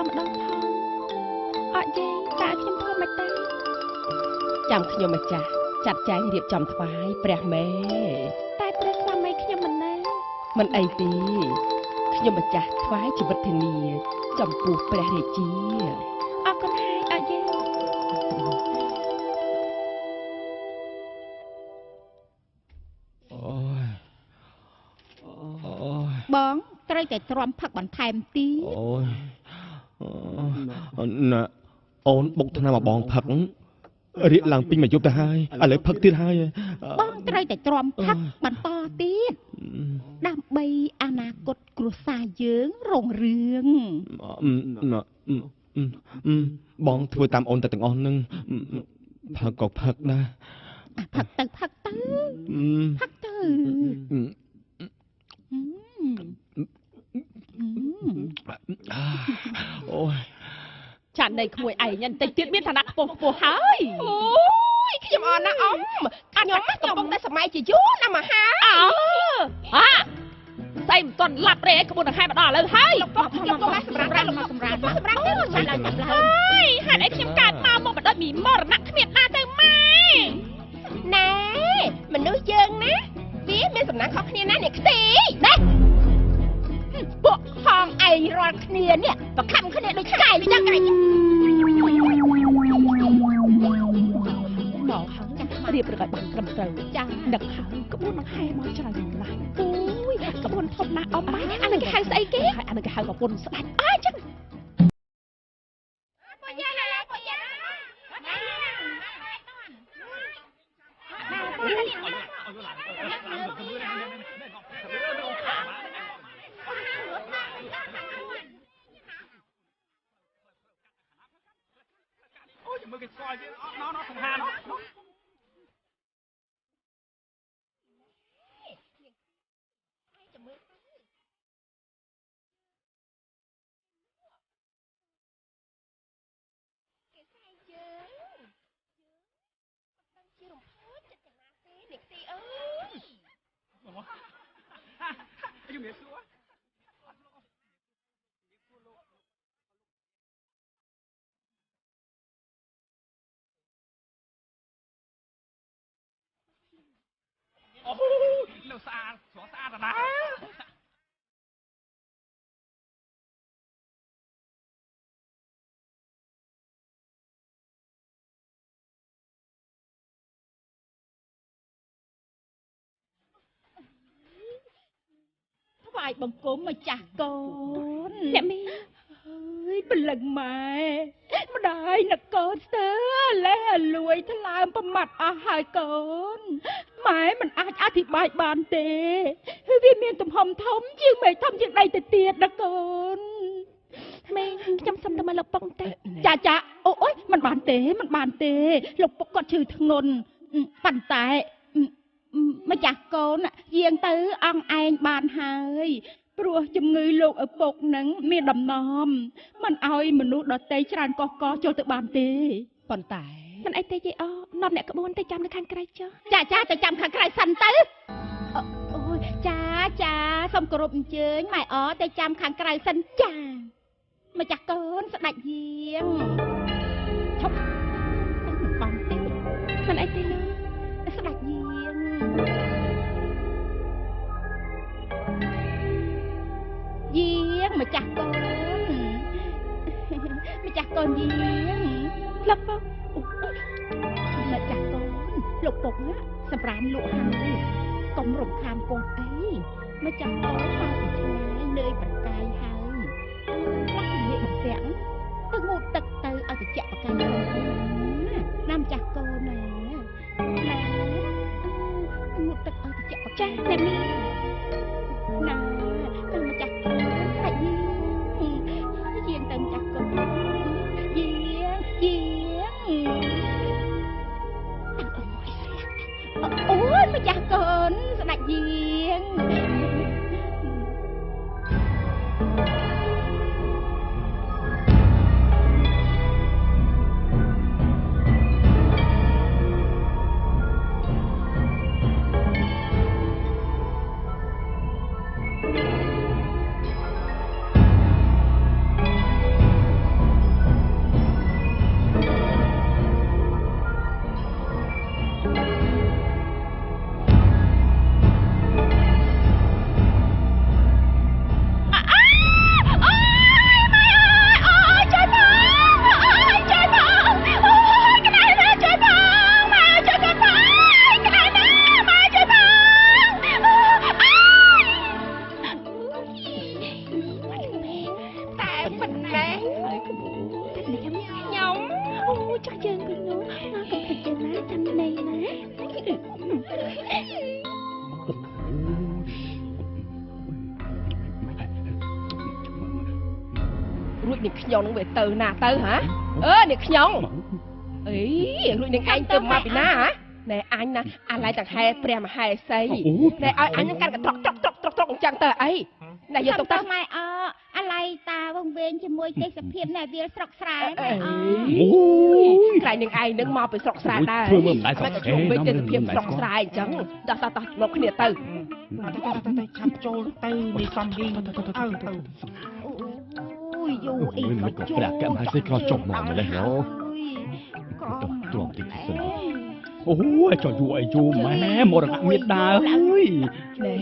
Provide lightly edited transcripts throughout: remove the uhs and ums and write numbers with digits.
ម្ដងម្ដងផងអត់យាយតើខ្ញុំធ្វើមិនទៅចាំខ្ញុំម្ចាស់ចាត់ចែងរៀបចំថ្វាយព្រះមេតែព្រះស្វាមីខ្ញុំមិននៅមិនអីទេខ្ញុំម្ចាស់ថ្វាយជីវិតធានាចំពោះព្រះរាជាអរគុណហើយអត់យាយអូយអូយបងត្រូវតែទ្រាំផឹកបន្ថែមទៀតអូយណាអូនបុកថ្នាំមកបងផឹករៀកឡើងពេញមួយយប់ទៅហើយឥឡូវផឹកទៀតហើយបងត្រូវតែទ្រាំផឹកបន្តទៀតដើម្បីអនាគតគ្រួសារយើងរុងរឿងបងធ្វើតាមអូនតែទាំងអស់នឹងផឹកក៏ផឹកដែរផឹកទៅផឹកទៅផឹកទៅអូយចានៃក្មួយឯងបន្តិចទៀតមានឋានៈខ្ពស់ខ្ពស់ហើយអូយខ្ញុំអរណាស់អ៊ំខ្ញុំកំពុងតែសម័យជាយូរណាស់មកហើយអើអាស្អីមិនទាន់ឡាប់ទេក្បួនដង្ហែមកដល់ឥឡូវហើយខ្ញុំកំពុងតែសម្រាប់មកសម្រាប់សម្រាប់ទៅ ចាំឡើងចាំឡើងហើយហេតុអីខ្ញុំកើតមកមកបណ្ដោយមីមរណៈគ្មានណាទៅម៉ែណែមនុស្សយើងណាវាមានសំណាងខុសគ្នាណាអ្នកខ្ទេណាពួកហងឯងរាល់គ្នានេះប្រខំគ្នាដូចឆ្កែចឹងឯងមកហើយរៀបរកឲ្យបានត្រឹមត្រូវចានឹកហើយក្បួននឹងហែមកច្រើនណាស់អូយក្បួនធំណាស់អ៊ំម៉ែអានឹងគេហៅស្អីគេហើយអានឹងគេហៅប្រពន្ធស្ដេចអើចឹងពយ៉ាឡាពយ៉ាអូយមើលគេស្គាល់យើងអត់ណោណោសង្ហាណោជំរាបសួរអូនៅស្អាតស្រស់ស្អាតណាស់ថ្វាយបង្គំម្ចាស់កូនអ្នកមីងហើយព្រលឹងម៉ែម្ដាយនឹកកូនស្ទើលេះលួយថ្លើមប្រមាត់អស់ហើយកូនម៉ែមិនអាចអធិប្បាយបានទេវាមានទំហំធំជាងមេឃធំជាងដីទៅទៀតណាកូនមីងខ្ញុំសុំទៅមកលោកពុកបន្តិចចាចាអូយមិនបានទេមិនបានទេលោកពុកគាត់ឈឺធ្ងន់ប៉ុន្តែម្ចាស់កូនយាងទៅអង្គឯងបានហើយព្រោះជំងឺលោកឪពុកនឹងមានដំណំមិនឲ្យមនុស្សដទៃច្រើនកកចូលទៅបានទេប៉ុន្តែមិនអីទេយាយអូនាំអ្នកក្បួនទៅចាំនៅខាងក្រៅចុះចាចាទៅចាំខាងក្រៅសិនទៅអូយចាចាសូមគោរពអញ្ជើញម៉ែអទៅចាំខាងក្រៅសិនចាម្ចាស់កូនស្ដេចយាងឈប់ទៅមិនបានទេមិនអីទេលោកស្ដេចយាងយាងម្ចាស់កូនម្ចាស់កូនយាងលោកពុកម្ចាស់កូនលោកពុកណាសម្រានលក់ហើយកុំរំខានគាត់អីម្ចាស់កូនមកពីឆ្ងាយនឿយប្រកាយហើយខ្លះនិយាយបំពាក់ទៅងូតទឹកទៅឲ្យត្រជាក់ប្រកាយណាណាម្ចាស់កូនណាណាងូតទឹកឲ្យត្រជាក់ប្រកាយចាអ្នកមីងណាទៅម្ចាស់កូនស្ដេចយាងយាងទៅម្ចាស់កូនយាងយាងអូយម្ចាស់កូនស្ដេចយាង អ រួចនឹងខ្ញុំនឹងវាទៅណាទៅហ៎អឺនេះខ្ញុំអីរួចនឹងឯងទៅមកពីណាហ៎ណែអញណាអាឡៃតង្ហែព្រះមហេសីណែឲ្យអញនឹងកាន់កត្រកត្រកត្រកត្រកត្រកអញ្ចឹងទៅអីណែយកទៅម៉ែអអាឡៃតាវងវែងជាមួយទេសភាពណែវាលស្រុកស្រែម៉ែអអូយក្រែងនឹងឯងនឹងមកពីស្រុកស្រែដែរធ្វើមើលមិនដែរស្រុកអេវិញទេសភាពស្រុកស្រែអញ្ចឹងតោះតោះតោះមកគ្នាទៅទៅឆាប់ចូលទៅនេះសំលីទៅទៅអូយយូអីក៏ជួព្រះកមហេសីក្រចុះមកម្លេះណូក៏ទ្រាំតិចសិនអូយចុះយូអីយូម៉ែមរណៈមេដាអើយណែ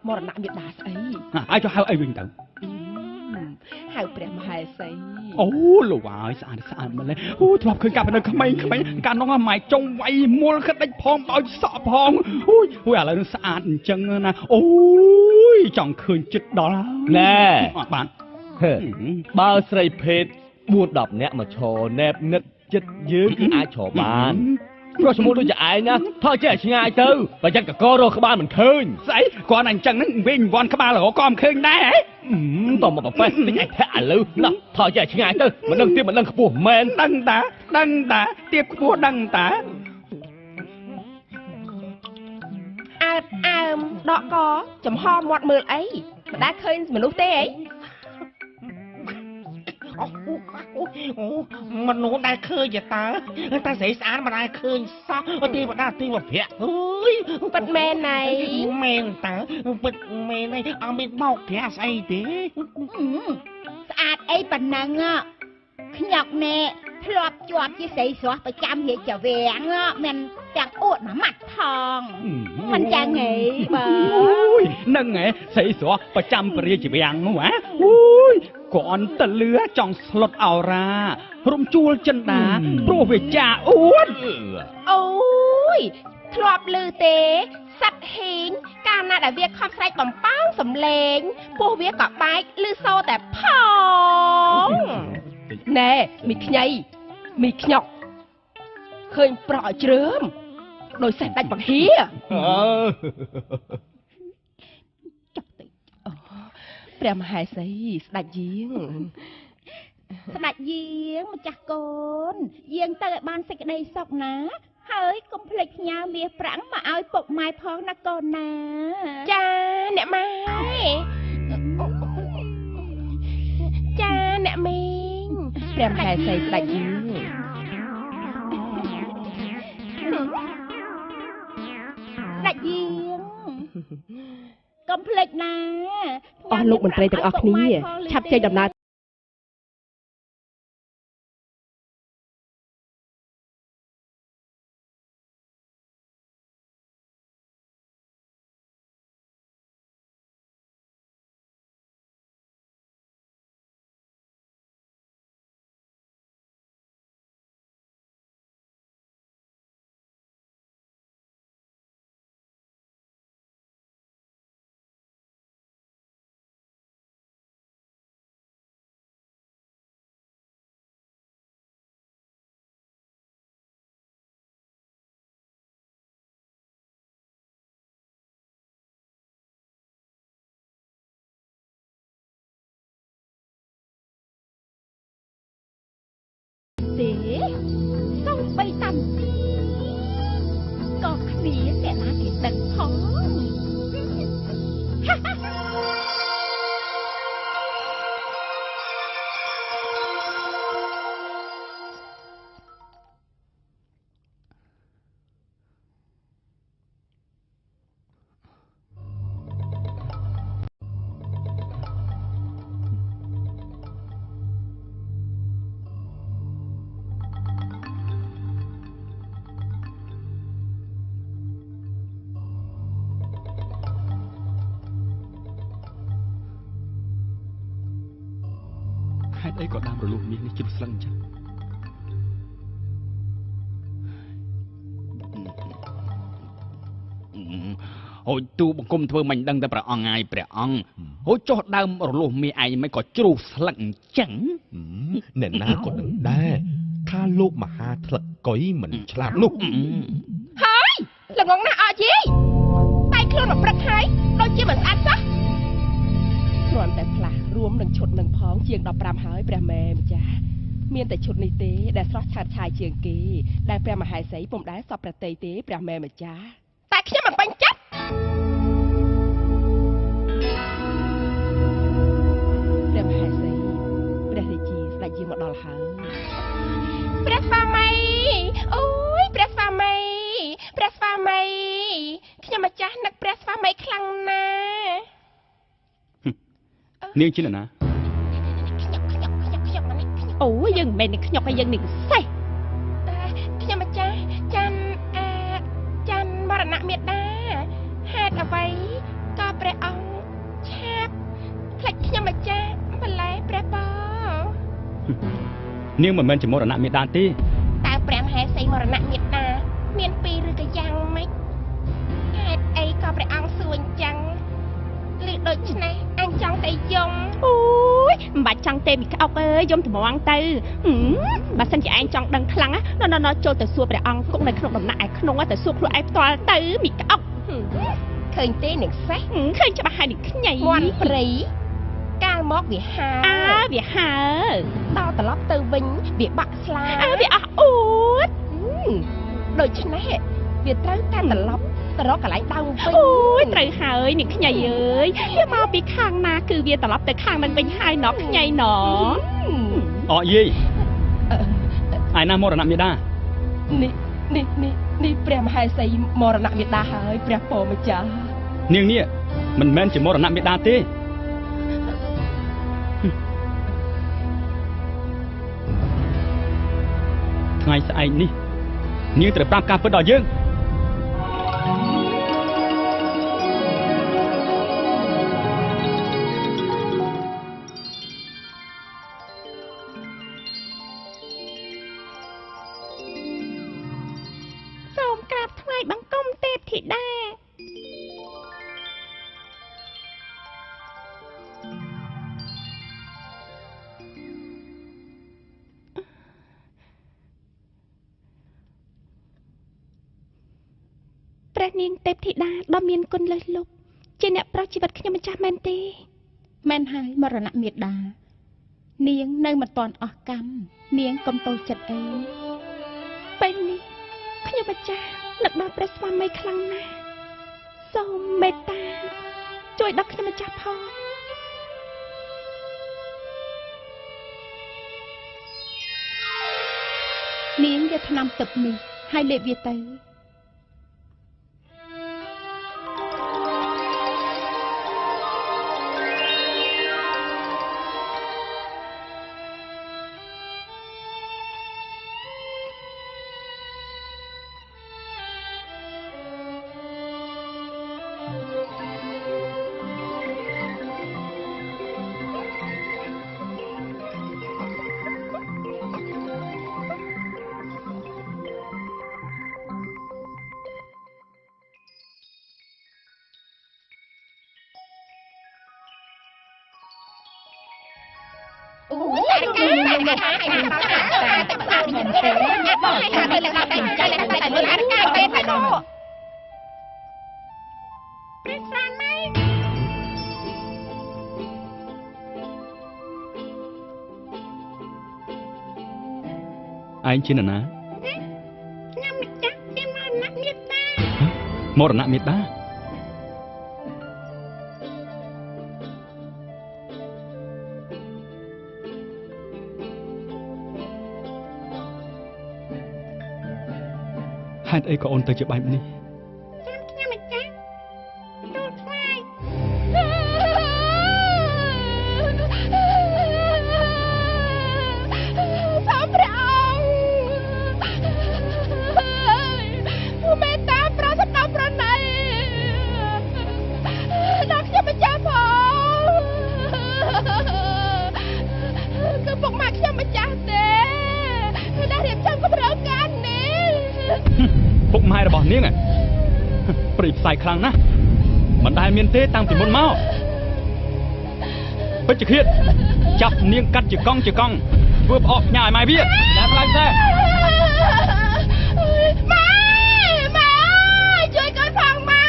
មរណៈមេដាស្អីហើយចុះហៅអីវិញទៅហៅព្រះមហេសីអូលោកហើយស្អាតស្អាតម្លេះអូធ្លាប់ឃើញកាលនៅក្មេងក្មេងកាលនោះម៉ែចុងវាយមូលក្តិចផងបោចសក់ផងអូយអូយឥឡូវនឹងស្អាតអញ្ចឹងណាអូយចង់ឃើញចិត្តដល់ណែបាទបើស្រីភេទ4 10នាក់មកឈរណែបនឹកចិត្តយើងគឺអាចឈរបានព្រោះឈ្មោះដូចជាឯងណាថយចេះឆ្ងាយទៅបើយ៉ាងកករកក្បាលមិនឃើញស្អីគាត់អញ្ចឹងហ្នឹងវិញវ៉ាន់ក្បាលរកក៏មិនឃើញដែរហ៎តមកប្រពេះតិចឯងធាក់ឥឡូវណាថយចេះឆ្ងាយទៅមិនដឹងទៀបមិនដឹងខ្ពស់មែនដឹងតាដឹងតាទៀបខ្ពស់ដឹងតាអើតអើមដកកចំហមាត់មើលអីមិនដែលឃើញមនុស្សទេអីអូមនុស្សដែលឃើញតើតែស្រីស្អាតមិនដែលឃើញសោះទេវតាទេវភៈអើយពិតមែនណៃមែនតើពិតមែនអីអត់មានបោកប្រាស់ស្អីទេស្អាតអីប៉ុណ្ណឹងខ្ញក់ណែធ្លាប់ជាប់ជាស្រីស្រស់ប្រចាំរាជវាំងមិនទាំងអួតមួយម៉ាត់ថងមិនចឹងហីបើអូយនឹងហ៎ស្រីស្រស់ប្រចាំព្រះរាជវាំងនោះហ៎អូយគ្រាន់តែលឺចង់ស្លុតអរ៉ារំជួលចិន្តាព្រោះវាចាអួតអូយធ្លាប់លឺទេសត្វហ៊ីងកាលណាដែលវាខំស្រែកបំប៉ោងសំលេងពោះវាក៏បែកលឺសូរតែផងណែមីខ្ញីមីខ្ញុកឃើញប្រក់ឲ្យជ្រើមដោយសេះដាច់បង្ហៀចុះទៅព្រះមហេសីស្ដេចយាងស្ដេចយាងម្ចាស់កូនយាងទៅឲ្យបានសេចក្តីសុខណាហើយកុំភ្លេចផ្ញើមាសប្រាំងមកឲ្យពុកម៉ែផងណាកូនណាចាអ្នកម៉ែចាអ្នកមីងព្រះមហេសីស្ដេចយាងស្ដេចយាងកុំភ្លេចណាអស់លោកមន្ត្រីទាំងអស់គ្នាឆាប់ចេញដំណើរ ទេសូម្បីតាមទីក៏គ្មានអ្នកណាគេដឹងផង ហេតុអីក៏ដើមរលួសមាសនេះជ្រុះស្លឹកអញ្ចឹងហូចទូបង្គំធ្វើមិនដឹងតែព្រះអង្គហើយព្រះអង្គហូចចុះដើមរលួសមាសឯងមិនក៏ជ្រុះស្លឹកអញ្ចឹងអ្នកណាក៏ដឹងដែរថាលោកមហាថ្លឹកកុយមិនឆ្លាតនោះហើយល្ងងណាស់អត់យីតែខ្លួនមកព្រឹកហើយដូចជាមិនស្អាតសោះគ្រាន់តែផ្លាស់រួ រួមនឹងឈុតនឹងផងជាង15ហើយព្រះមេម្ចាស់មានតែឈុតនេះទេដែលស្រស់ឆើតឆាយជាងគេដែលព្រះមហេសីពុំដែលសពប្រតិទេព្រះមេម្ចាស់តែខ្ញុំមិនពេញចិត្តព្រះមហេសីព្រះរាជាស្ដេចយាងមកដល់ហើយព្រះស្វាមីអូយព្រះស្វាមីព្រះស្វាមីខ្ញុំម្ចាស់នឹកព្រះស្វាមីខ្លាំងណាស់នាងជាអ្នកណាខ្ញុំអូយើងមិនមែននឹងខ្ញុំហើយយើងនឹងសេះខ្ញុំម្ចាស់ច័ន្ទអាច័ន្ទមរណៈមេដាហេតុអ្វីក៏ព្រះអង្គឆាបផ្លេចខ្ញុំម្ចាស់ម្ល៉េះព្រះបនាងមិនមែនជាមរណៈមេដាទេតើព្រះមហេសីមរណៈមេដាមានពីរឬក៏យ៉ាងម៉េចហេតុអីក៏ព្រះអង្គសួរអញ្ចឹងឬដូច្នេះអញចង់តែយំអូយមិនបាច់ចង់ទេមីក្អុកអើយយំត្មងទៅបើសិនជាឯងចង់ដឹងខ្លាំងណាណណចូលទៅសួរព្រះអង្គគង់នៅក្នុងដំណាក់ឯក្នុងទៅសួរខ្លួនឯងផ្ទាល់ទៅមីក្អុកឃើញទេនាងសេះឃើញច្បាស់ហើយនាងខ្ញីមាន់ព្រៃកាលមកវាហើអើវាហើដល់ត្រឡប់ទៅវិញវាបាក់ស្លាអើវាអស់អួតដូច្នេះវាត្រូវតែត្រឡប់ទៅរកកន្លែងដើមវិញអូយត្រូវហើយនាងខ្ញីអើយវាមកពីខាងណាគឺវាត្រឡប់ទៅខាងនឹងវិញហើយណោះខ្ញីណោះអយាយឯណាមរណៈមេដានេះនេះនេះនេះព្រះមហេសីមរណៈមេដាហើយព្រះពោម្ចាស់នាងនេះមិនមែនជាមរណៈមេដាទេថ្ងៃស្អែកនេះនាងត្រូវប្រាប់ការពិតដល់យើងសូមក្រាបថ្វាយបង្គំទេពធីតាព្រះនាងទេពធីតាដ៏មានគុណលើសលប់ជាអ្នកប្រោសជីវិតខ្ញុំម្ចាស់មែនទេមែនហើយមរណៈមេដានាងនៅមិនទាន់អស់កម្មនាងកុំតូចចិត្តអីពេលនេះខ្ញុំម្ចាស់នឹកដល់ព្រះស្វាមីខ្លាំងណាស់សូមមេត្តាជួយដល់ខ្ញុំម្ចាស់ផងនាងយកថ្នាំទឹកនេះហើយលេបវាទៅ ឯងជានរណាខ្ញុំម្ចាស់ជាមរណៈមេដាមរណៈមេដាហេតុអីក៏អូនទៅជាបែបនេះចាំខ្ញុំម្ចាស់ទូលថ្វាយសូមព្រះអង្គមេត្តាប្រោសដល់ប្រណីដល់ខ្ញុំម្ចាស់ផងគឺពុកម៉ាក់ខ្ញុំម្ចាស់ទេដែលរៀបចំគម្រោងការនេះពុកម៉ែរបស់នាងព្រៃផ្សាយខ្លាំងណាស់មិនដែលមានទេតាំងពីមុនមកពេជ្ជឃាតចាប់នាងកាត់ជាកង់ជាកង់ធ្វើផ្អកផ្ញើឲ្យម៉ែវាដែលខ្លាចទេម៉ែម៉ែអើយជួយកូនផងម៉ែ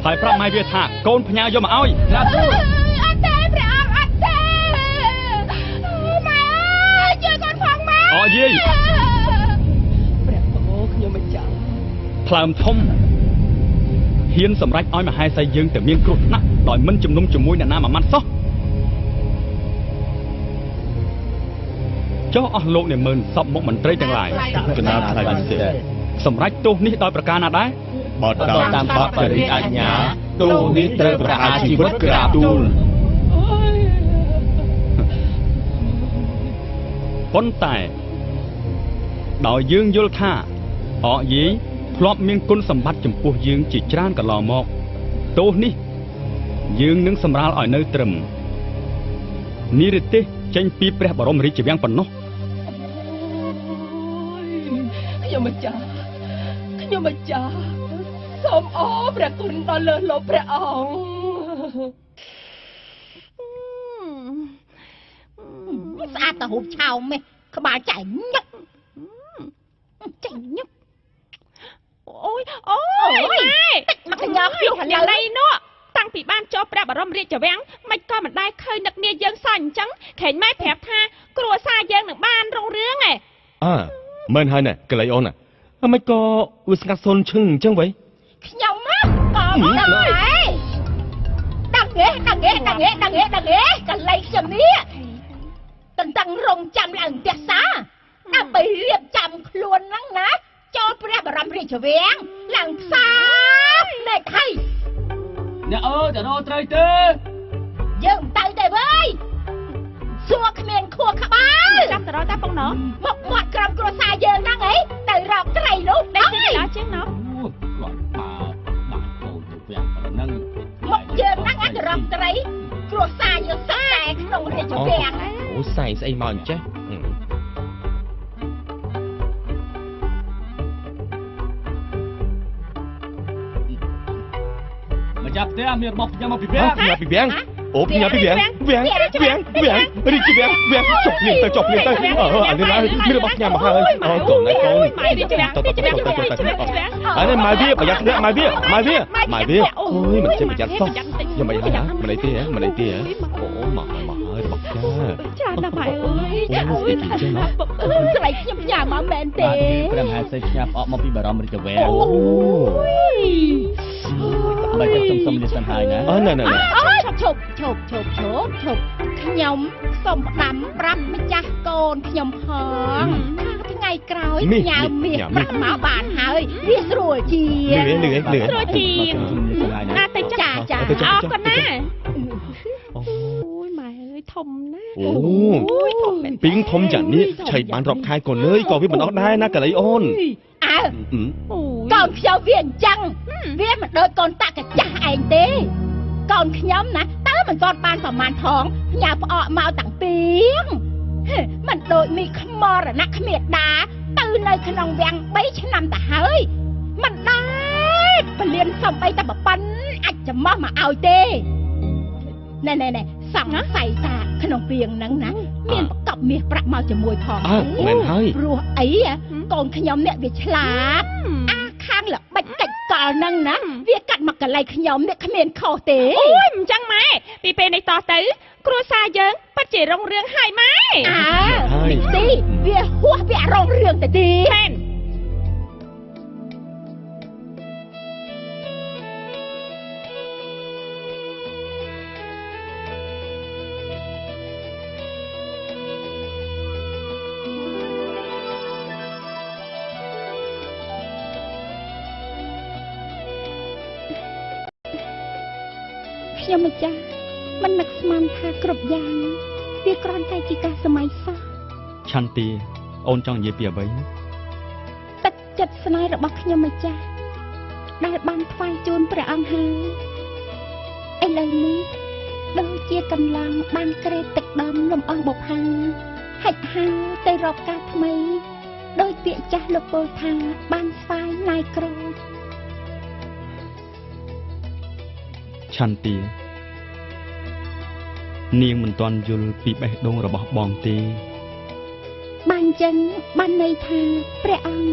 ហើយប្រាប់ម៉ែវាថាកូនផ្ញើយកមកឲ្យ ក្រាបទូល អត់ទេព្រះអង្គអត់ទេម៉ែអើយជួយកូនផងម៉ែ អយាយ ព្រះអូខ្ញុំម្ចាស់ ថ្លើមធំហ៊ានសម្រេចឲ្យមហេសីយើងទៅមានគ្រោះថ្នាក់ដោយមិនជំនុំជាមួយអ្នកណាមួយម៉ាត់សោះ ចុះអស់លោកនាម៉ឺនសពមុខមន្ត្រីទាំងឡាយ កណាថ្លៃពិសេស សម្រេចទោសនេះដោយប្រការណាដែរ? បើតាមបទបរិអាជ្ញា ទោសនេះត្រូវប្រហារជីវិត ក្រាបទូល។ ប៉ុន្តែដោយយើងយល់ថាអកយាយធ្លាប់មានគុណសម្បត្តិចំពោះយើងជាច្រើនកន្លងមក ទោសនេះយើងនឹងសម្រាលឲ្យនៅត្រឹមនិរទេសចេញពីព្រះបរមរាជវាំងប៉ុណ្ណោះ។ ខ្ញុំម្ចាស់ ខ្ញុំម្ចាស់សូមអរព្រះគុណដល់លើលោកព្រះអង្គ ស្អាតតែរូបឆោមឯង ក្បាលចែញឹកចែញឹក អូយអូយម៉ែ តិចមកកញ្ញា ភ្លោះយ៉ាងណីនោះ តាំងពីបានចូលព្រះបរមរាជវាំង មិនក៏មិនដែលឃើញនឹកនាយើងសោះអញ្ចឹង ក្រែងម៉ែប្រាប់ថាគ្រួសារយើងនឹងបានរុងរឿងឯង អើមែនហើយណែកលៃអូន ណាមិនក៏វាស្ងាត់សូនឈឹងអញ្ចឹងវ៉ៃ ខ្ញុំក៏មិនដឹងដែរ ដឹងទេ ដឹងទេ ដឹងទេ ដឹងទេ ដឹងទេ កលៃខ្ញុំនេះតន្ទឹងរង់ចាំឡើងផ្ទះសា ដើម្បីរៀបចំខ្លួនហ្នឹងណា ចូលព្រះបរមរាជវាំងឡើងផ្សារភ្នែកហើយ។ អ្នកអើយ ទៅរកត្រីទេ? យើងទៅទេវើយ សួរគ្មានខួរក្បាល ចាំទៅរកតាប៉ុងណ មកមាត់ក្រុមគ្រួសារយើងហ្នឹងអីទៅរកត្រីនោះ ដេកដល់ជាងណ គាត់បើបានកូនទៅវាំងប៉ុណ្ណឹង មកយើងហ្នឹងអាចទៅរកត្រី គ្រួសារយើងសឹកតែក្នុងរាជវាំង អូសែងស្អីមកអញ្ចេះ ម្ចាស់ផ្ទះ មានរបស់ផ្ញើមកពីវាំង ផ្ញើពីវាំង អូ ផ្ញើពីវាំង វាំង វាំង វាំង រាជវាំង វាំង ចុះភ្លាមទៅ ចុះភ្លាមទៅ អឺអានេះឡើយ មានរបស់ផ្ញើមកហើយ អូកូនណាកូន ទៅទៅទៅទៅទៅ អានេះម៉ែវាប្រយ័ត្នធ្លាក់ ម៉ែវា ម៉ែវា ម៉ែវា អូយមិនចេះប្រយ័ត្នសោះ យ៉ាងម៉េចហើយ មិនអីទេ មិនអីទេ អូមកមកហើយរបស់ផ្ញើ ចាណាម៉ែអើយ អូយចេះណា ស្រីខ្ញុំផ្ញើមកមែនទេ? ព្រះមហាសេផ្ញើផ្អកមកពីបរមរាជវាំង អូយ បើចឹងសុំសុំនេះសិនហើយណា អឺណែណែ ឈប់ឈប់ឈប់ឈប់ឈប់ ខ្ញុំសូមផ្ដាំប្រាប់ម្ចាស់កូនខ្ញុំផងថា ថ្ងៃក្រោយផ្ញើមាសប្រាក់មកបានហើយ វាស្រួលជាង លឿនលឿន ស្រួលជាងណា ទៅចា ចា អរគុណណា អូយម៉ែអើយ ធំណា អូពីងធំយ៉ាងនេះ ឆៃបានរាប់ខែក៏នឿយ ក៏វាមិនអស់ដែរណាកលីអូន អើកូនខ្ញុំវាអញ្ចឹង វាមិនដូចកូនតាកាចាស់ឯងទេ កូនខ្ញុំណាតើមិនទាន់បានប្រមាណផង ផ្ញើផ្អកមកតាំងពីង មិនដូចមីខ្មរណៈគ្មានដា ទៅនៅក្នុងវាំង3ឆ្នាំទៅហើយ មិនដែរពលានសំបីតែប្រប៉ិនអាចចំោះមកឲ្យទេ ណែណែណែ សង្ស័យតាក្នុងពីងហ្នឹងណា មានប្រកបមាសប្រាក់មកជាមួយផង អើមែនហើយ ព្រោះអីកូនខ្ញុំនេះវាឆ្លាត អាខាងល្បិចកិច្ចកលហ្នឹងណា វាកាត់មកកលៃខ្ញុំនេះគ្មានខុសទេ អូយមិនចឹងម៉ែ ពីពេលនេះតទៅ គ្រួសារយើងពិតជារុងរឿងហើយម៉ែ អើនេះទីវាហួសវារុងរឿងទៅទៀត មែន ខ្ញុំម្ចាស់មិននឹកស្មានថាគ្រប់យ៉ាងវាគ្រាន់តែជាការសម័យសោះ ឆន្ទា អូនចង់និយាយពីអ្វី? ទឹកចិត្តស្នេហ៍របស់ខ្ញុំម្ចាស់ដែលបានថ្វាយជូនព្រះអង្គហើយ ឥឡូវនេះដូចជាកម្លាំងបានក្រេបទឹកដំលំអងបុផាហិចហាទៅរកការថ្មី ដោយពាក្យចាស់លោកពោលថាបានស្វាយណៃក្រូច ឆន្ទា នាងមិនទាន់យល់ពីបេះដូងរបស់បងទេ បានចឹងបានន័យថាព្រះអង្គ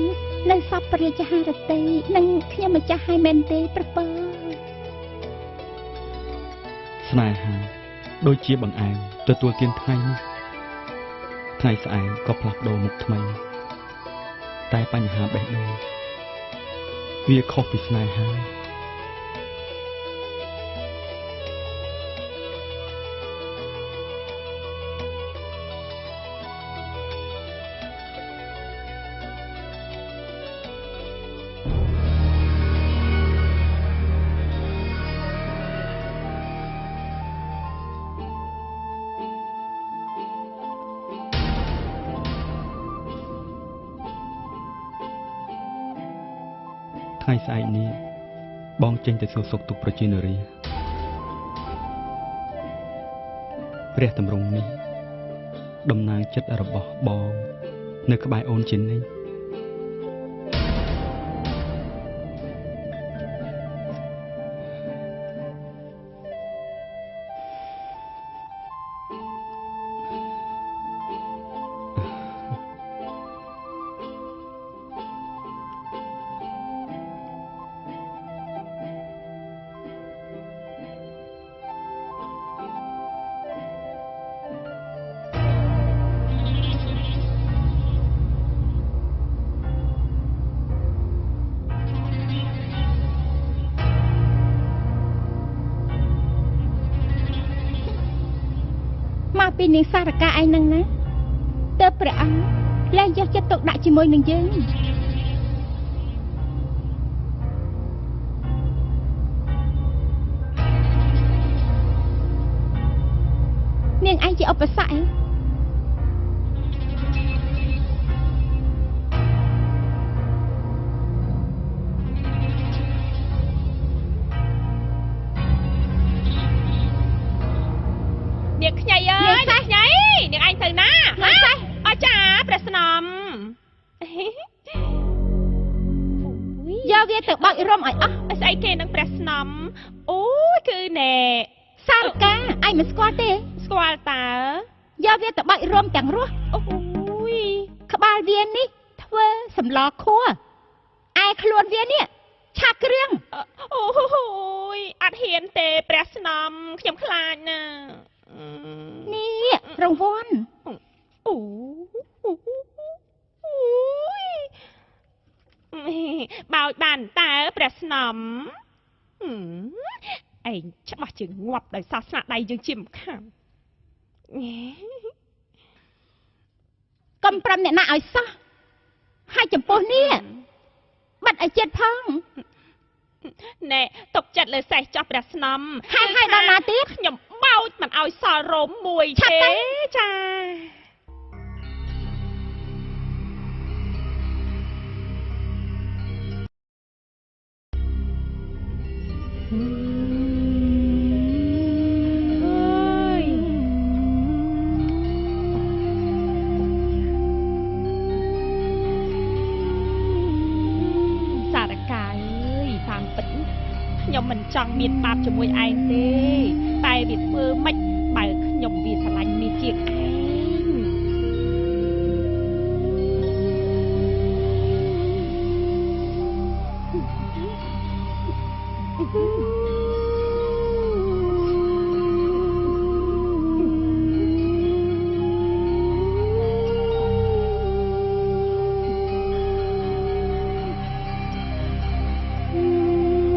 នៅសពព្រះរាជហឫទ័យនឹងខ្ញុំម្ចាស់ហើយមែនទេប្រពើ? ស្នេហាដូចជាបង្អែមទទួលទានថ្ងៃនេះថ្ងៃស្អែកក៏ផ្លាស់ប្ដូរមុខថ្មីតែបញ្ហាបេះដូងវាខុសពីស្នេហាថ្ងៃស្អែកនេះបងចេញទៅសួរសុខទុក្ខប្រជានារីព្រះតម្រង់នេះតំណាងចិត្តរបស់បងនៅក្បែរអូនជានិច្ច ពីនាងសារកាឯងនឹងណាទើបព្រះអង្គលែងយកចិត្តទុកដាក់ជាមួយនឹងយើងនាងឯងជាឧបសគ្គឯងនាងខ្ញីអើយនាងខ្ញីនាងឯងទៅណាហ៎អចាព្រះស្នំយកវាទៅបើករំឲ្យអស់ស្អីគេនឹងព្រះស្នំអូយគឺណែសារកាឯងមិនស្គាល់ទេស្គាល់តើយកវាទៅបើករំទាំងរស់អូយក្បាលវានេះធ្វើសម្លខួឯខ្លួនវានេះឆាគ្រឿងអូយអត់ហ៊ានទេព្រះស្នំខ្ញុំខ្លាចណានេះរង្វាន់អូយបោចបានតើព្រះស្នំឯងច្បាស់ជាងាប់ដោយសាសនាដៃយើងជាមិនខានកុំប្រាប់អ្នកណាឲ្យសោះហើយចំពោះនេះបាត់ឲ្យចិត្តផងណែຕົកចិត្តលើសេះចោះព្រះស្នំហើយដល់ណាទៀតខ្ញុំបោចមិនឲ្យសល់រោមមួយទេចាសារកាអើយតាមពិតខ្ញុំមិនចង់មានបាបជាមួយឯងទេតែវាធ្វើម៉េចបើខ្ញុំវាស្រឡាញ់មាសជាងឯង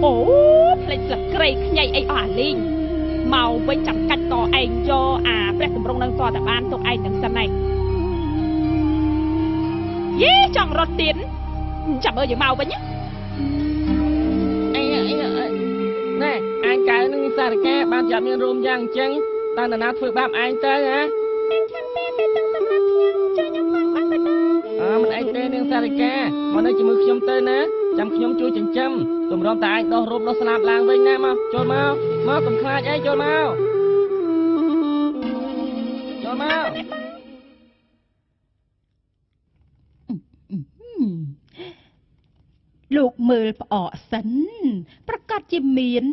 អូផ្លេចស្លឹកគ្រៃខ្ញីអីអស់អាលីងមកវិញចាំកាច់កឯងយកអាព្រះតម្រង់នឹងតតែបានទុកឯងទាំងសិនឯងយីចង់រត់ទៀតចាំមើលយើងមកវិញអីណែអញកៅនឹងសារកាបានចាប់មានរោមយ៉ាងអញ្ចឹងតើនរណាធ្វើបាបឯងទៅហ៎អញខានទេតែទាំងសម្រាប់ខ្ញុំជួយខ្ញុំផងបានបតាអើមិនអីទេនាងសារកាមកនៅជាមួយខ្ញុំទៅណាចាំខ្ញុំជួយចិញ្ចឹមទម្រាំតែឯងដោះរោមដោះស្លាប់ឡើងវិញណាមកចូលមកមកកុំខ្លាចអីចូលមកចូលមកលោកមើលផ្អកសិនប្រកាសជាមាន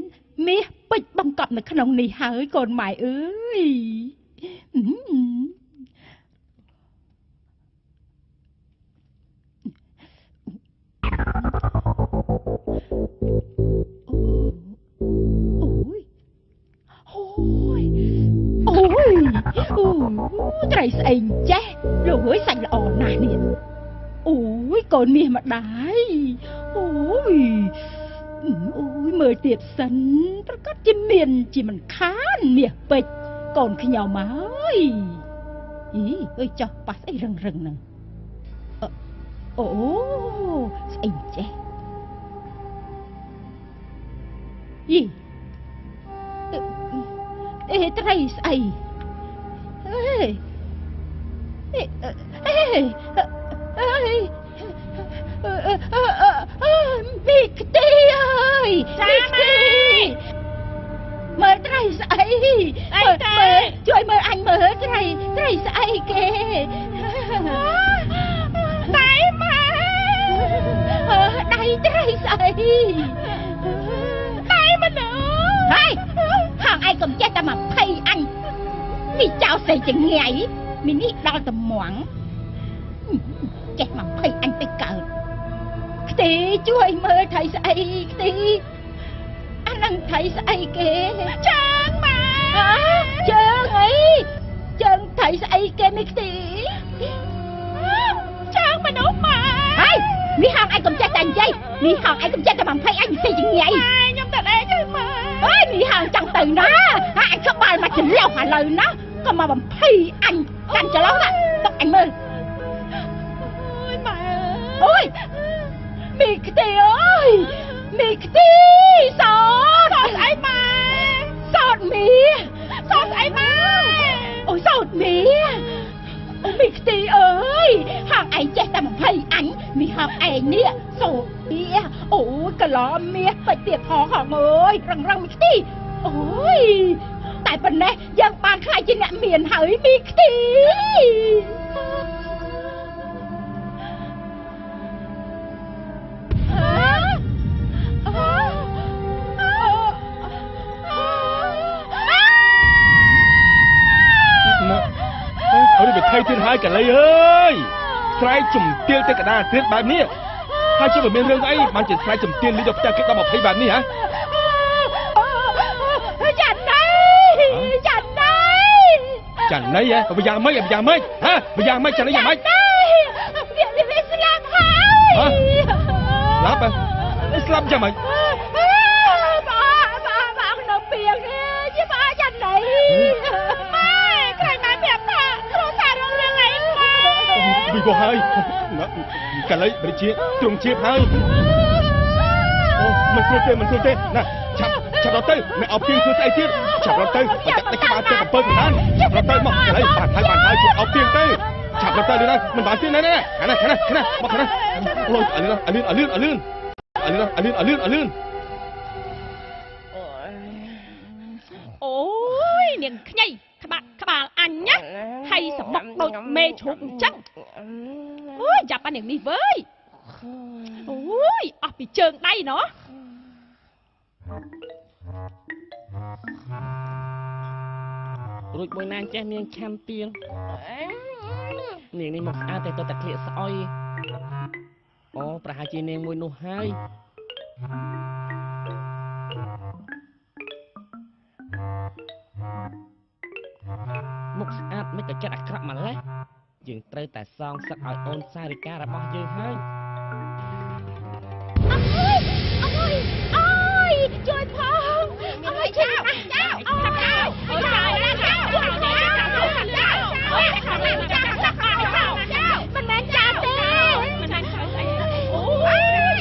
មាសពេជ្របង្កប់នៅក្នុងនេះហើយកូនម៉ែអើយអូយអូ ត្រីស្អីចេះលោកអើយសាច់ល្អណាស់នេះអូយកូនមាសម្ដាយអូយអូយមើលទៀតសិនប្រកាសជាមានជាមិនខានមាសពេជ្រកូនខ្ញុំហើយអីអើយចោះប៉ះស្អីរឹងរឹងហ្នឹងអូស្អីចេះយីអេត្រីស្អីអេអេអេមីខ្ទីអើយមីខ្ទីមើលត្រីស្អីមើលជួយមើលអញមើលត្រីត្រីស្អីគេដៃម៉ែដៃត្រីស្អីដៃមនុស្សហើយហាងឯងកុំចេះតែមកភ័យអញមីចៅស្អីចង្អៃមីនេះដល់ត្មងចេះមកភ័យអញទៅកើតខ្ទីជួយមើលថៃស្អីខ្ទីអានឹងថៃស្អីគេជើងម៉ែជើងអីជើងថៃស្អីគេមីខ្ទីជើងមនុស្សម៉ែហើយមីហងឯងកុំចេះតែនិយាយមីហងឯងកុំចេះតែបំភ័យអញមីចង្អៃខ្ញុំទៅអីទៅម៉ែអើយមីហងចង់ទៅណាអញក្បាលមកចន្លោះឥឡូវណាក៏មកបំភ័យអញកាន់ចន្លោះណាទុកអញមើលអូយមីខ្ទីអើយមីខ្ទីសោតសោតស្អីម៉ែសោតមីសោតស្អីម៉ែអូយសោតមីអូមីខ្ទីអើយហាងឯងចេះតែបំភ័យអញមីហាងឯងនេះសោតមាអូយកឡមាសពេជ្រទៀតផងហងអើយរឹងរឹងមីខ្ទីអូយតែប៉ុណ្ណេះយើងបានខ្លាចជាអ្នកមានហើយមីខ្ទីថៃទៀតហើយកលីអើយស្រែកជំទាវទៅកដាលទៀតបែបនេះហើយជិះមិនមានរឿងអីបានជាស្រែកជំទាវលីដល់ផ្ទះគេដល់20បែបនេះហ៎ចាណៃចាណៃចាណៃហ៎វាយ៉ាងម៉េចយ៉ាងម៉េចហ៎វាយ៉ាងម៉េចចាណៃយ៉ាងម៉េចវាស្លាប់ហើយស្លាប់ហ៎ស្លាប់យ៉ាងម៉េចបងបងនៅពីងជាបងចាណៃម៉ែក្រែងម៉ែប្រាប់ថាគ្រួសាររឿងរឿងអីម៉ែវិវហើយកលីបរិជាទ្រង់ជាហើយអូមិនស្រួលទេមិនស្រួលទេណាឆាប់ឆាប់ដល់ទៅមិនអោបពីងធ្វើស្អីទៀតឆាប់ដល់ទៅបាច់តែក្បាលទៅ7កណ្ដាលឆាប់ដល់ទៅមកកលីបានហើយបានហើយជប់អោបពីងទៅឆាប់ដល់ទៅនេះមិនបានទៀតណែណែខាងនេះខាងនេះខាងនេះមកខាងនេះអូយអលឿនអលឿនអលឿនអលឿនអលឿនអលឿនអលឿនអលឿនអូយនាងខ្ញីក្បាក់ក្បាលអញណាហើយសម្បុកដូចមេជ្រូកអញ្ចឹងអូយចាប់អានាងនេះវើយអូយអស់ពីជើងដៃណោះរួចមួយណាចេះនាងឆាំទៀងនាងនេះមកស្អាតតែទៅតែក្លៀកស្អុយអូប្រហែលជានាងមួយនោះហើយមុខស្អាតមិនក៏ចិត្តអាក្រក់ម្ល៉េះយើងត្រូវតែសងសឹកឲ្យអូនសារិការបស់យើងហើយអើយអើយអើយជួយផងអើយចៅចៅចៅចៅចៅមិនមែនចៅទេមិនមែនចៅស្អីអូយ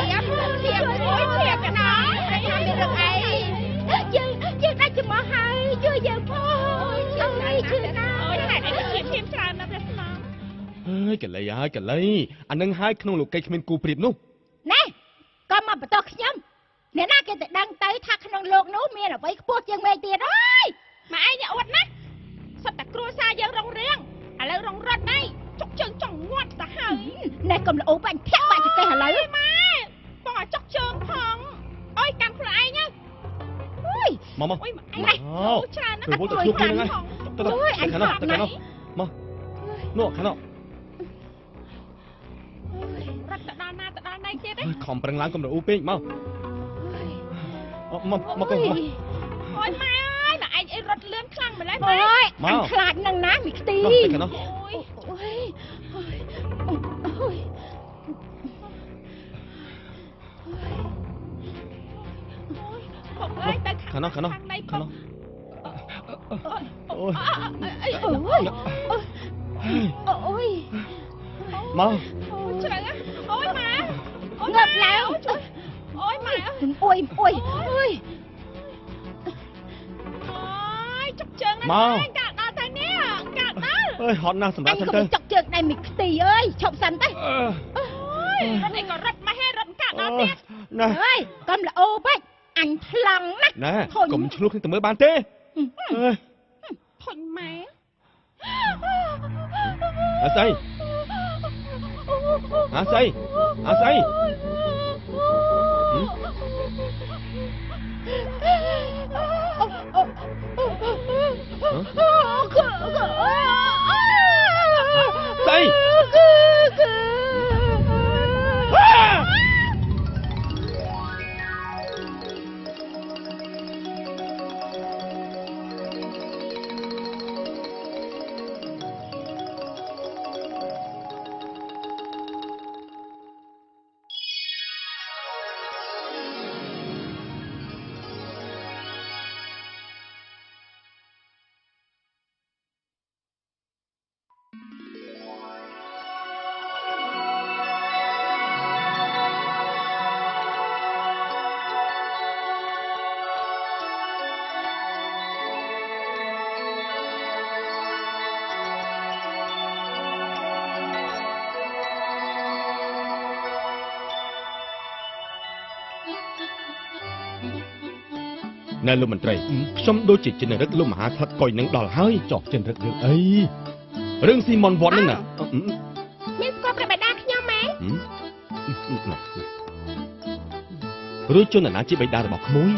ធៀបធៀបអូយធៀបកណាមានរឿងអីយើងយើងដាច់ច្រមុះហើយជួយយើងផងអើយជឿណាអូយហេតុអីក៏ឈាមច្រើនណាស់ព្រះស្នំ អើយកលីហើយកលីអានឹងហើយក្នុងលោកីគ្មានគូប្រៀបនោះណែក៏មកបន្តខ្ញុំអ្នកណាគេទៅដឹងទៅថាក្នុងលោកនោះមានអ្វីខ្ពស់ជាងមេឃទៀតអើយម៉ែឯងនេះអត់ណាសុទ្ធតែគ្រួសារយើងរងរឿងឥឡូវរងរត់ហើយចុកជើងចង់ងាត់ទៅហើយណែកុំល្អបាញ់ធាក់បាក់ចកេះឥឡូវម៉ែបងឲ្យចុកជើងផងអើយកាន់ខ្លួនឯងណាអើយមកមកអុយម៉ែអូច្រើនណាស់ទៅទៅជួបគ្នាហ្នឹងហើយទៅទៅខាងនោះទៅខាងនោះមកនោះខាងនោះរត់ទៅដល់ណាទៅដល់ណីទៀតឯងខំប្រឹងឡើងកុំរអ៊ូពេកមកមកមកកូនមកអូយម៉ែអើយ ម៉ែឯងអីរត់លឿនខ្លាំងម្ល៉េះម៉ែ អូយអញខ្លាចនឹងណាមីខ្ទី អូយ អូយអូយ ពុកអើយទៅខាងនោះខាងនោះខាងនោះ អូយអូយអូយ មក ជ្រៅអូយម៉ែ ងើបឡើង អូយម៉ែ អូយអូយអូយ អូយចុកជើងណាស់កាត់ដល់ទៅនេះកាត់ដល់ អើយហត់ណាស់ សម្រាប់សិនទៅ ចុកជើងដែរមីខ្ទីអើយ ឈប់សិនទៅ អូយរត់អីក៏រត់ម៉េះ រត់កាត់ដល់ទៀត ណា អើយកុំល្អបាច់ អញថ្លង់ណាស់ ណែ កុំឆ្លោះគ្នាទៅមើលបានទេ ធុញម៉ែ អាស្អីអាស្អីអាស្អីស្អី ណែលោកមន្ត្រី ខ្ញុំដូចជាចិនរឹកលោកមហាស្ថិតកុយនឹងដល់ហើយ ចោះចិនរឹករឿងអី រឿងស៊ីម៉ុនវត្តហ្នឹងណា មានស្គាល់ព្រះបិតាខ្ញុំម៉ែ ឬជនណាជាបិតារបស់ក្មួយ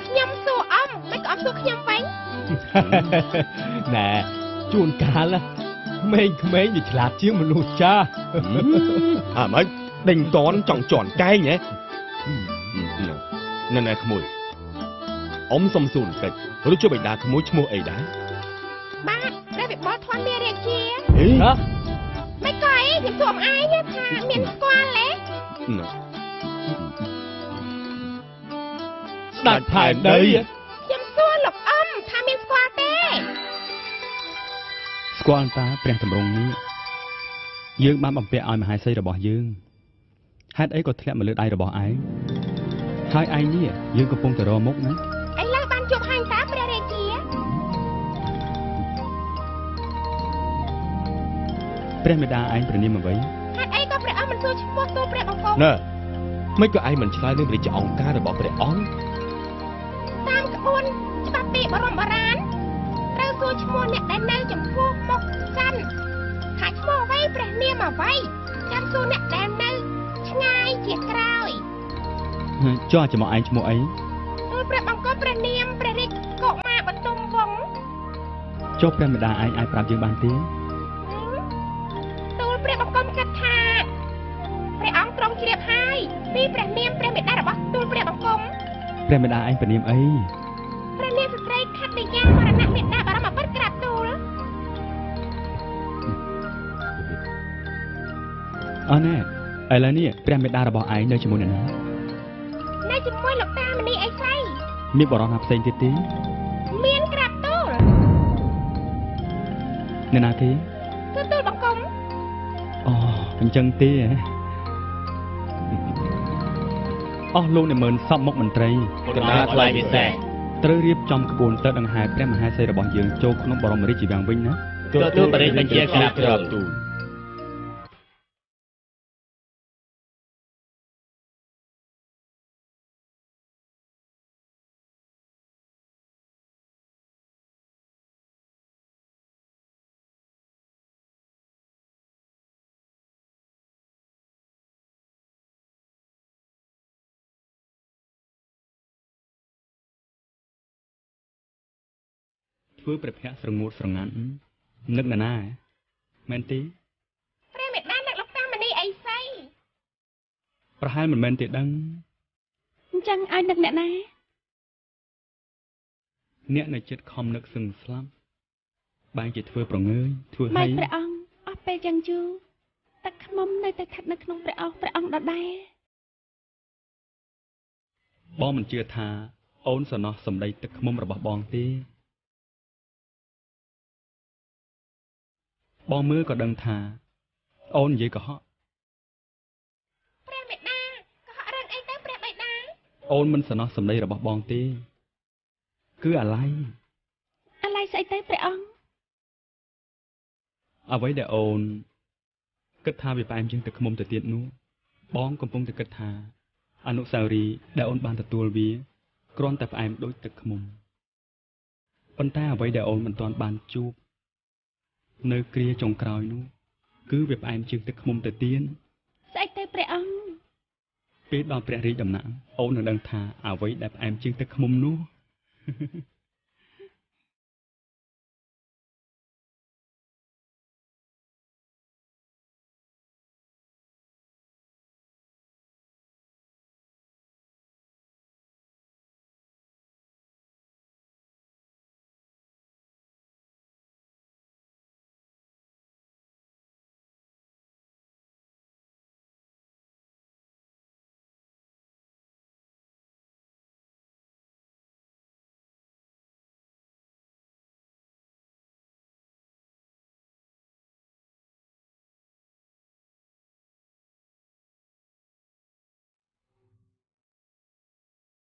ខ្ញុំសួរអំមិនក៏អមសួរខ្ញុំវិញ ណែ ជួនកាលក្មេងក្មេងវាឆ្លាតជាងមនុស្សចាស់ អាម៉េចដេញតនចង់ជន់កែងហ៎ ណែណែក្មួយ អ៊ំសុំសួរបន្តិច ឬជាបិតាក្មួយឈ្មោះអីដែរ បាទ ព្រះវិបុលធនមានរាជា ហេ មិនក៏អី ខ្ញុំសួរអមឯងថាមានស្គាល់ទេ ស្ដេចផែនដី ខ្ញុំសួរលោកអ៊ំថាមានស្គាល់ទេ ស្គាល់តាព្រះតម្រងនេះ យើងបានបំពាក់ឲ្យមហេសីរបស់យើង ហេតុអីក៏ធ្លាក់មកលើដៃរបស់ឯងហើយ ឯងនេះយើងកំពុងតែរកមុខណា ឥឡូវបានជួបហើយតាព្រះរាជា ព្រះមេដាឯងព្រះនាមអ្វី ហេតុអីក៏ព្រះអង្គមិនសួរឈ្មោះទូព្រះបង្គំ ណែ មិនក៏ឯងមិនឆ្លើយនឹងព្រះរាជអង្គការរបស់ព្រះអង្គ តាមក្បួនច្បាប់ពីបរមបុរាណ ត្រូវសួរឈ្មោះអ្នកដែលនៅចំពោះមុខសិនថាឈ្មោះអ្វី ព្រះនាមអ្វី ចាំសួរអ្នកដែលនៅឆ្ងាយជាក្រោយ ចុះចំមកឯងឈ្មោះអី ទូលព្រះបង្គំព្រះនាមព្រះរាជកុមារបទុមវង្ស ចុះព្រះមេដាឯងអាចប្រាប់យើងបានទេ ទូលព្រះបង្គំគិតថាព្រះអង្គទ្រង់ជ្រាបហើយពីព្រះនាមព្រះមេដារបស់ទូលព្រះបង្គំ ព្រះមេដាឯងព្រះនាមអី ព្រះនាមស្ត្រីខត្តយាមរណៈមេដាបរមបុត្រក្រាបទូល អរណែ ឥឡូវនេះព្រះមេដារបស់ឯងនៅជាមួយអ្នកណា នៅជាមួយលោកតាមនីអីសី មានបរិសណាផ្សេងទៀតទេ មានក្រាបទូល អ្នកណាគេ គឺទូលបង្គំ អូ អញ្ចឹងទេ អស់លោកអ្នកម៉ឺនសពមុខមន្ត្រី កណាថ្លៃពិសេស ត្រូវរៀបចំក្បួនទៅដង្ហែព្រះមហេសីរបស់យើងចូលក្នុងបរមរាជវាំងវិញណា ទទួលបរិញ្ញាបញ្ជាក្រាបទូល ធ្វើព្រះភ័ក្ត្រស្រងូតស្រងាត់នឹកណាណាមែនទេ ព្រះមេដានឹកលោកតាមនីអីសី ប្រហែលមិនមែនទេដឹង អញ្ចឹងឲ្យនឹកអ្នកណា អ្នកនៅចិត្តខំនឹកសឹងស្លាប់បែរជាធ្វើប្រងើយធ្វើ ម៉េ ហី ចព្រះអង្គអស់ពេលយ៉ាងយូរទឹកខ្មុំនៅតែស្ថិតនៅក្នុងព្រះអង្គព្រះអង្គដដែល បងមិនជឿថាអូនសំណោះសម្ដីទឹកខ្មុំរបស់បងទេបងមើលក៏ដឹងថាអូននិយាយកុហក ព្រះមេដាកុហករឿងអីទៅព្រះបិតា អូនមិនសំណោះសម្ដីរបស់បងទេគឺអាឡ័យ អាឡ័យស្អីទៅព្រះអង្គ អ្វីដែលអូនគិតថាវាផ្អែមជាងទឹកខ្មុំទៅទៀតនោះបងកំពុងតែគិតថាអនុស្សាវរីយ៍ដែលអូនបានទទួលវាគ្រាន់តែផ្អែមដូចទឹកខ្មុំប៉ុន្តែអ្វីដែលអូនមិនទាន់បានជួបនៅគ្រាចុងក្រោយនោះគឺវាផ្អែមជាងទឹកខ្មុំទៅទៀត ស្អីទៅព្រះអង្គ ពេលដល់ព្រះរាជដំណាក់អូននឹងដឹងថាអ្វីដែលផ្អែមជាងទឹកខ្មុំនោះ។